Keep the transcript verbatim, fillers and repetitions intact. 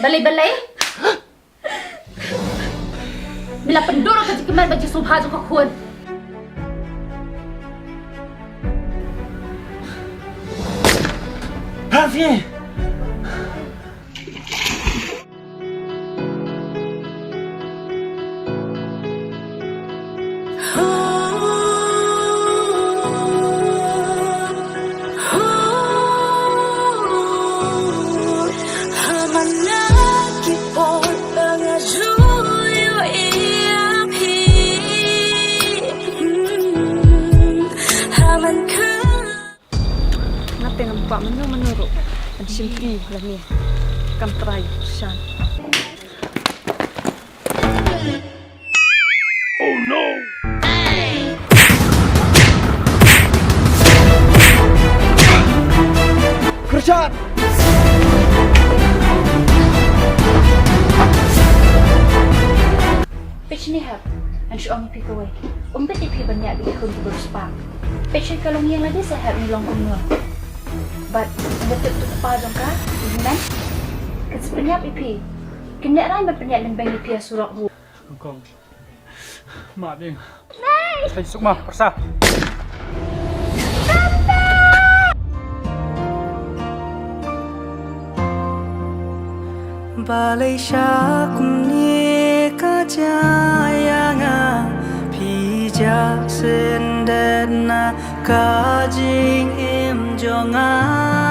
Balei, balei? Me la pyndur ka jingkmen bad jingsngewbha jong ka khun. Rafi! Nga te ngam kwah mano mano ruh ban shim phi lane kam trai shan. Oh no! Kyrshan! Peit shane hep, ngan shu ong ïa phi kawei. Ym bit ïa phi ban ñiah ïa ki khun kiba riewspah. Peit shane ka longïing lade sa hep ngi long kumno. Bad ynda tip tu kpa jong ka, ïa hynmen, kan sa pynïap ïa phi. Kin ñiah rang ban pynïap lyngbeiñ ïa phi ha surok ruh. Kong. Ma ding. Hei, suk ma, persa. Balei sha kumne ka jia ïa nga, phi jak sngewdon na ka jingim jong nga.